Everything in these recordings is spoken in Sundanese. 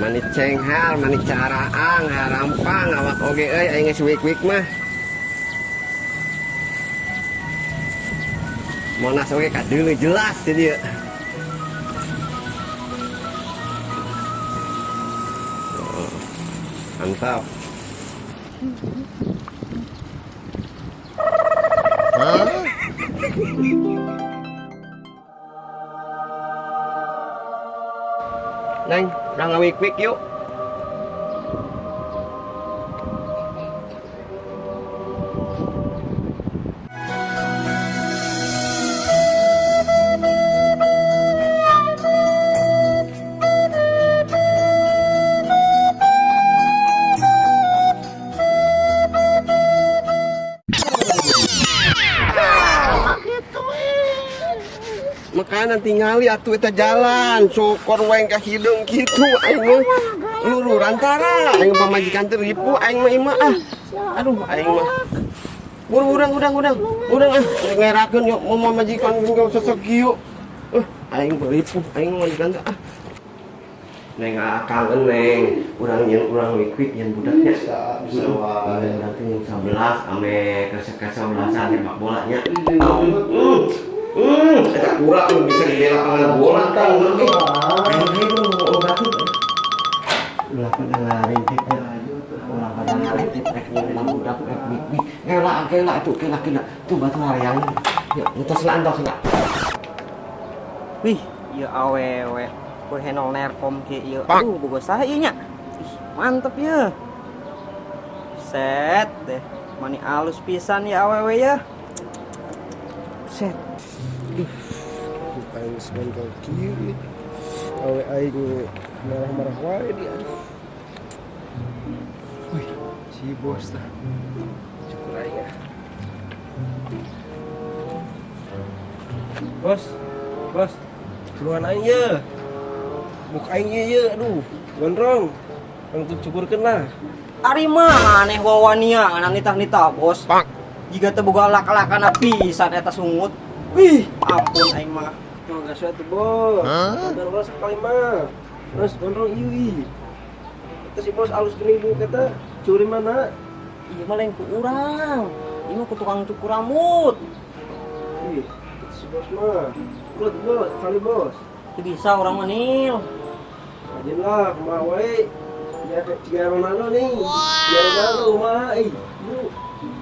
Mani cenghar, mani caraang, harampang awak oge euy aing geus wik-wik mah. Monas oge kadeuleu jelas di dieu. Oh, mantap. Neng, urang ngawik-wik yuk. Makanan tingali atuh eta jalan, sokor wae ka hideung kitu aing mah. Lurur antara aing pamajikan teh ripuh aing mah imah ah. Aduh aing mah. Buru urang urang urang. Urang ah ngerakeun yuk mau pamajikan geus sesek kieu. Aing mah ripuh aing mah majikan teh ah. Neng ah kangen neng, urang nyeun urang wik-wik nyeun budaknya. Bisa, bisa wae. Urang teh nyeun 11 ame kesebelasan sepak bolanya. Eta kurang nu bisa di lapangan bola kan urang ge. Aing ge obatin. Ulah pada ngarintik ya. Ulah pada ngarintik rek nyeun budak rek wik-wik. Kela kela tuh kela kela. Tuh batu hareang. Ya, entos lah entos lah. Wih, ieu awewe. Kur henol nerkom kieu ieu. Aduh, boga saha ieu nya? Ih, mantep ieu. Set deh, mani alus pisan ya awewe ya. Set. Duh, aing geus gondrong kieu ieu. Awe aing marah-marah wae dia aduh. Wih, si bos tah. Syukur aing ah. Bos, bos, tulungan aing ye. Buk aing ieu ye, aduh, gondrong. Langsung cukurkeun lah. Ari maneh wawania nitah-nitah bos. Jiga teu boga lak-lakana pisan eta sungut. Wih, ampun aing mah. Tuh gas we tuh bos. Baru urang sekali mah. Terus gondrong ieu ih. Eta si bos alus geuning buk eta. Curi mana? Ieu mah lain ku urang. Ieu mah ku tukang cukur rambut. Ih, eta si bos mah. Kuat bos, kali bos. Teu bisa urang mah nil. Rajin lah, kumaha wae. Ya kayak Cia Ronaldo nih. Cia Ronaldo mah ih. Bu.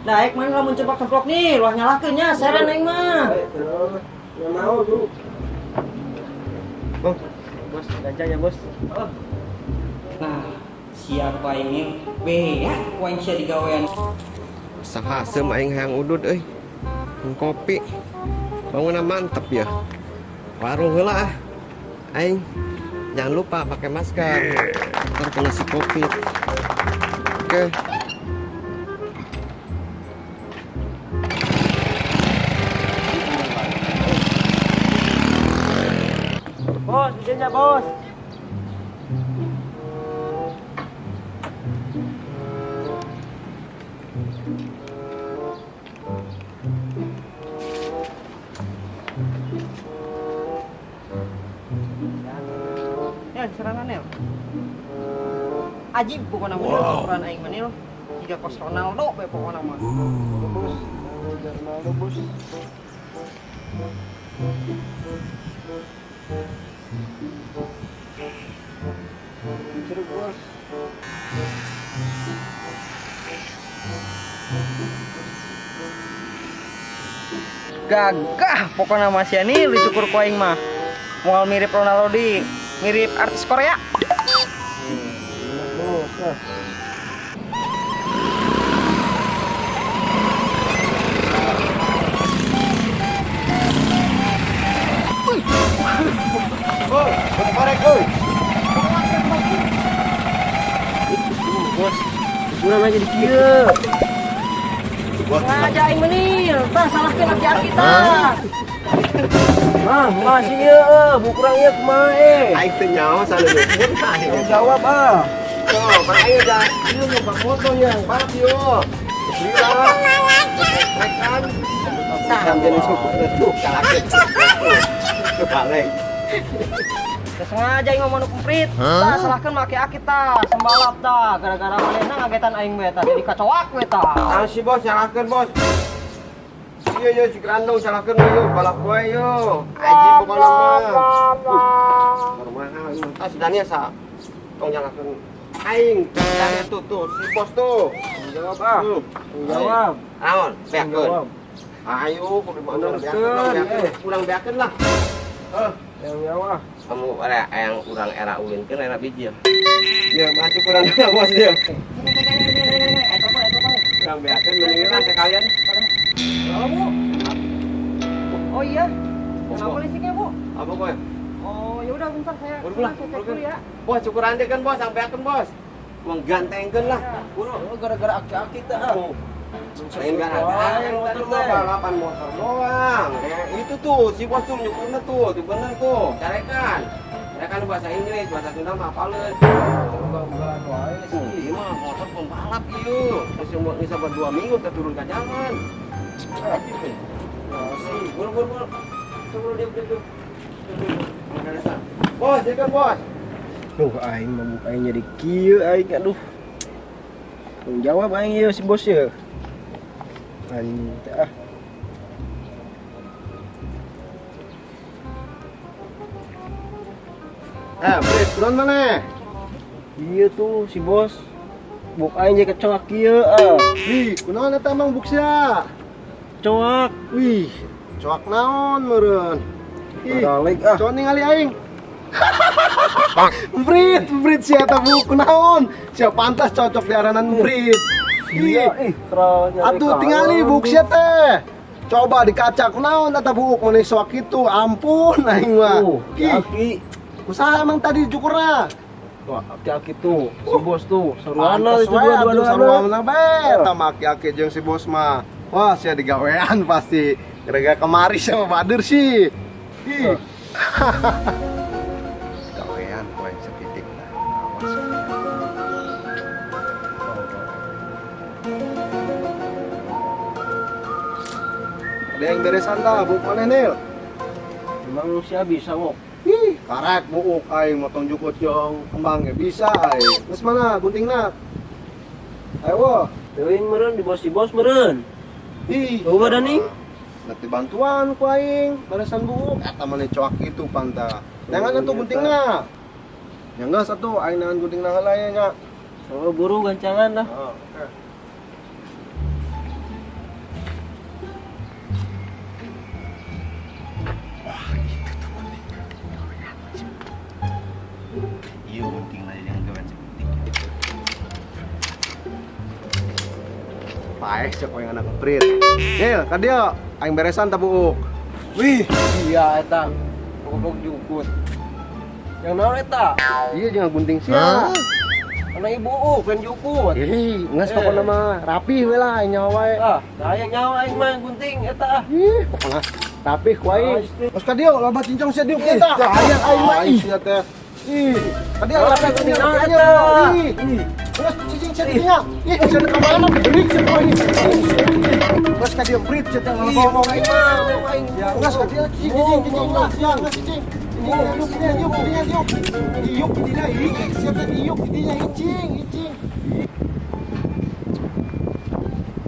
Daek mana lamun ceplok-ceplok nih, luah nyalakeun nya, seren aing mah. Baik, terus. Nggak mau tuh. Bos, bos, gajah ya bos. Oh. Nah, siapa ini? Beak, ku aing sia digawean. Saha seum aing hayang udud euy. Kopi. Bangunna mantep ya. Warung heula ah. Aing jangan lupa pakai masker. Ntar kena si Covid. Oke. Bos, bikinnya bos. Ya, serangan Nil. Ajib pokoknya mah wow. Ukuran aing mah Nil. Tiga kos Ronaldo we pokoknya mah. Bos, Ronaldo bos. Jeruk bos. Gagah pokoknya mah sia Nil dicukur ku aing mah. Moal mirip Ronaldo di mirip artis Korea. Bos, ah. Oi, korek euy. Bos, kurang aja di kieu. Ngaja aing menil, tah salahkeun laki-laki tah. Mah, masih ieu, bu kurang ieu kumaha eh. Aing teu nyaho saleuleupun aing. Tanggung jawab ah. Tuh, mana aing aja. Ieu nyoba foto yang balap yo. Lila. Rekan. Saham jadi cukur tuh salahkeun. Balik. Teu sengaja aing mah manuk emprit. Tah salahkeun make aki tah, sembalap tah. Gara-gara manehna ngagetan aing we tah jadi kacoak we tah. Ah, si bos salahkeun bos. Iya iya si Grandong salahkeun we yo balap we yo. Aji pokona mah. Baru mahal ini. Ah, si Daniel sa. Tong nyalahkeun aing. Daniel tuh tuh si bos tuh. Jawab ah. Jawab. Naon? Beakeun. Jawab. Ayo, kudu Benerkeun, beakeun, eh. kurang beakeun lah. Eh, Yang jawab ah. kamu era yang urang era ulinkeun era bijil. Ya, masuk kurang bos dia. Kurang beakeun mendingan sekalian. Halo, Bu. Oh iya. Kenapa listriknya, Bu? Apa kowe? Oh, ya udah bentar saya Buru lah, saya cek buru dulu ya. Bos cukuran deh kan bos, sampai akan bos. Menggantengkeun lah. Buru, oh, gara-gara aki-aki teh ah. Oh. Lain gara-gara motor motor mah teh. balapan motor doang. Itu tuh si bos tuh nyukurnya tuh, tuh bener tuh. Carekan. Carekan bahasa Inggris, bahasa Sunda mah apaleun. Ugal-ugalan wae Oh, sih. iya mah motor pembalap ieu. Geus mau geus sabar 2 minggu teh turun ke jalan. Wajib nih. Sih. Buru buru buru. Sebelum dia dia. Bos, ya kan bos. Duh, aing mah buka aing jadi kieu aing aduh. Tanggung jawab aing ieu si bos ye. Anjing teh ah. Eh, Brit, turun mana? Iya tuh si bos. Buk aing jadi kecoak kieu ah. Wih, kunaon eta emang buksia? Coak. Wih, coak naon meureun? Ih, Balik ah. coak ningali aing. Emprit, emprit sia eta buk kunaon? Sia pantas cocok diaranan emprit. Iya, Ih, ih, terlalu atuh tingali buk sia teh. Coba di kaca kunaon eta buuk meuni soak kitu. Ampun aing mah. Ih, Aki. usaha emang tadi cukurna. Wah, aki-aki tuh, si bos tuh, saruana Pantes itu we atuh dua-dua. saruana bae eta mah aki-aki jeung si bos mah. Wah, sia digawean pasti. Gara-gara kemari sama bader sih. Ih. Gawean poin setitik lah. Awas. Ada yang beresan tah, buuk maneh Nil? Emang sia bisa ngok. Ih, karek buuk aing motong jukut jeung kembang ge bisa aing. Geus mana guntingna? Ayo, wo. Teuing meureun di bos si bos meureun. Ih, Eueuh da nih. Nanti bantuan ku aing, beresan buuk eta mah coak itu panta. Jangan atuh guntingna. Ya geus atuh aing nangan guntingna heula ye nya. Oh, buru gancangan lah. Oh, oke. Iya, gunting lah jangan gawean sepenting. Paeh cek aing anak emprit. Nil, ka dieu aing beresan ta buuk. Wih, iya eta. Goblok jukut. Yang naon eta? Iya jangan gunting sia. Karena ibu kan jukut. Ih, geus pokona mah rapi we lah aing nyawa wae. Ah, saya nyawa aing mah gunting eta ah. Ih, pokona rapi ku aing. Geus ka dieu loba cincong sia diuk eta. Hayang aing mah ih sia teh. Ih, ka dieu loba gunting cincong naon eta. eta? Ih, geus cicing sia dinya. Ih, sia ka mana berik sia ku aing. Geus ka dieu prit sia teh ngomong aing mah. Ya, geus ka dieu cicing cicing cicing lah sia geus cicing. Iuk dinya iuk dinya iuk. Iuk dinya ih sia teh iuk dinya icing icing.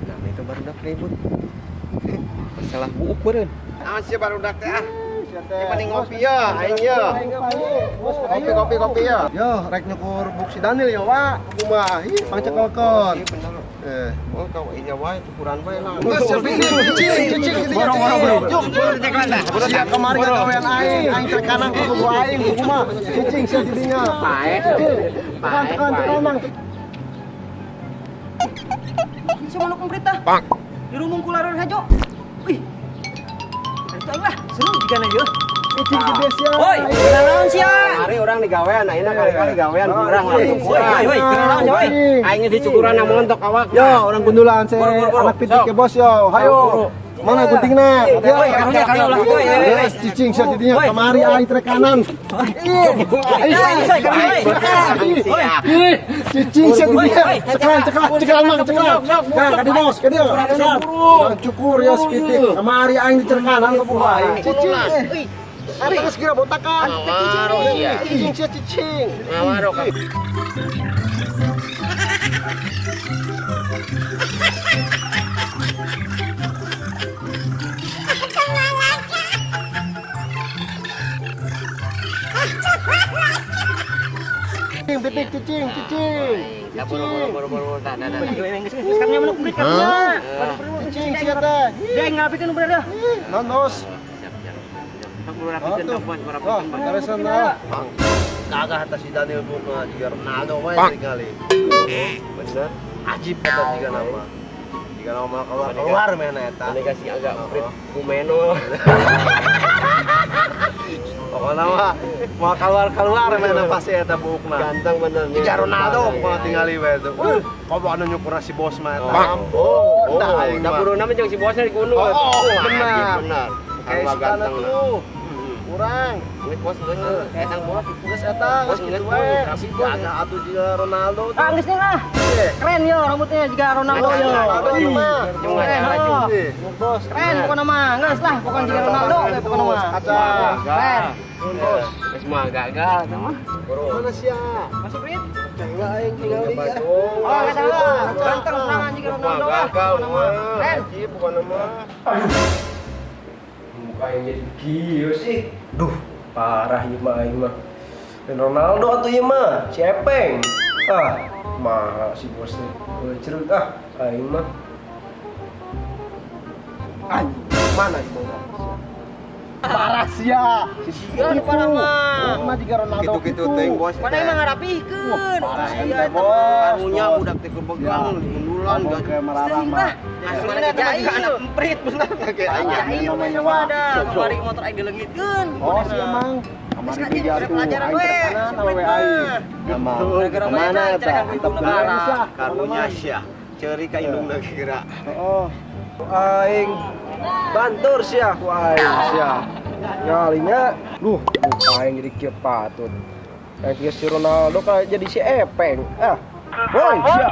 Nah, itu barudak ribut. Masalah buuk meureun. Ah, sia barudak teh ah. Sia teh. Ini mending ngopi ya, aing ya. Kopi kopi kopi ya. Yo, rek nyukur buk si Daniel ya, Wak. Kumaha? Ih, pangcekelkeun. Iya bener. Eh. Oh, kau iya wae cukuran wae lah. Geus sia pilih cicing cicing cicing. Borong borong borong. Yuk, Buru cekelan dah. Buru sia kemari kagawean aing, aing trek kanan kudu aing kumaha. Cicing sia didinya. Paeh. Tekan tekan tekan Mang. Si manuk emprit tah. Dirumung ku laron hejo. Wih. Itu lah, seneng jigana ye. Cicing gede sia. Woi, kunaon sia? Hari orang digawean, ayeuna kali-kali gawean kurang Woi, langsung woi, kurang. woi, kunaon woi? Aing dicukuran yang montok awak. Yo, orang gundulan se Buru, buru, buru. anak pitik ke bos yo. Hayo. Mana guntingna? Woi, karunya karunya ulah woi. Geus cicing sia didinya kemari aing trek kanan. Ih, Ih, karunya, woi. Ih, cicing sia didinya. Cekelan, cekelan, cekelan Mang, cekelan. Nah, ka dieu bos, ka dieu. Cekelan. Cukur ya sepitik. Kemari aing di trek kanan ke aing. Cicing. Wih, Ari geus kira botakan. Ngawaro sia. Cicing sia cicing. Ngawaro ka. Cicing pipik cicing cicing. Ya buru-buru tah dah. Geus kan nya menuk karunya. Cicing sia teh. Dia ngapikeun bener dah. Nonos. Siap. Pak buru rapikeun tah bos, Oh, rapikeun. karesan dah. Kagak atas si Daniel Bukma juga Ronaldo mah tinggali. Bener. Ajib kata jika nama. Jika nama keluar keluar mana eta. Ini kasih agak prit kumeno. Pokoknya mah mau keluar mana pasti eta buukna. Ganteng bener. Jika Ronaldo mah tinggali we tuh. Komo anu nyukur si bos mah eta. Oh, Tah aing da mah. buruna mah jeung si bosnya di gunung. Oh, benar. Benar. Kayak Kayak si ganteng lah. tuh. Kurang. Ini bos geus etang bos. Geus eta Bos geus kitu geus, we. bos, bos. Gagah atuh jiga Ronaldo tuh. Ah, geus lah. Keren yo rambutnya juga Ronaldo yo. Ronaldo Ih, mah. Jeung Keren, ngacara oh. jeung. Bos. Keren pokoknya mah, geus lah pokoknya juga Ronaldo we pokoknya mah. Kaca. Keren. Bos. Geus mah gagal eta mah. Mana sia? Masuk Prit. Cengga aing tingali ya. Oh, kata lah. Ganteng serangan juga Ronaldo lah. Gagal Pokoknya mah. mah. Keren. Ajib pokoknya mah. Muka yang jadi kieu sih. Duh, parah ieu mah aing mah. Dan Ronaldo atuh ieu mah, si Epeng. Ah, mah si bos teh. Cerut ah, aing mah. Anjing, mana di bawah? Parah sia. Si sia nu parah mah. Mah jiga Ronaldo Kitu-kitu teuing bos. Mana emang ngarapihkeun. Parah Sia ente, eta bos. mah. Karunya budak teh keur begang mundulan Ngomong ke merarang Seuing mah. lah. Asli eta mah juga anak emprit bener kayak aing. Jahil namanya mah ada. Kamari motor aing dileungitkeun. Oh, si emang. Kamari Geus di ngaji, jatuh. pelajaran Aing we. terkanan awewe aing. Emang Gara-gara kemana mana eta? cerakan ku ibu negara. Karunya sia. Ceuri ka indungna kira. Oh, Aing bantur sia ku aing sia. Ngalinya, duh, muka aing jadi kieu patut. Kayak kieu si Ronaldo kayak jadi si Epeng. Ah. Woi, sia.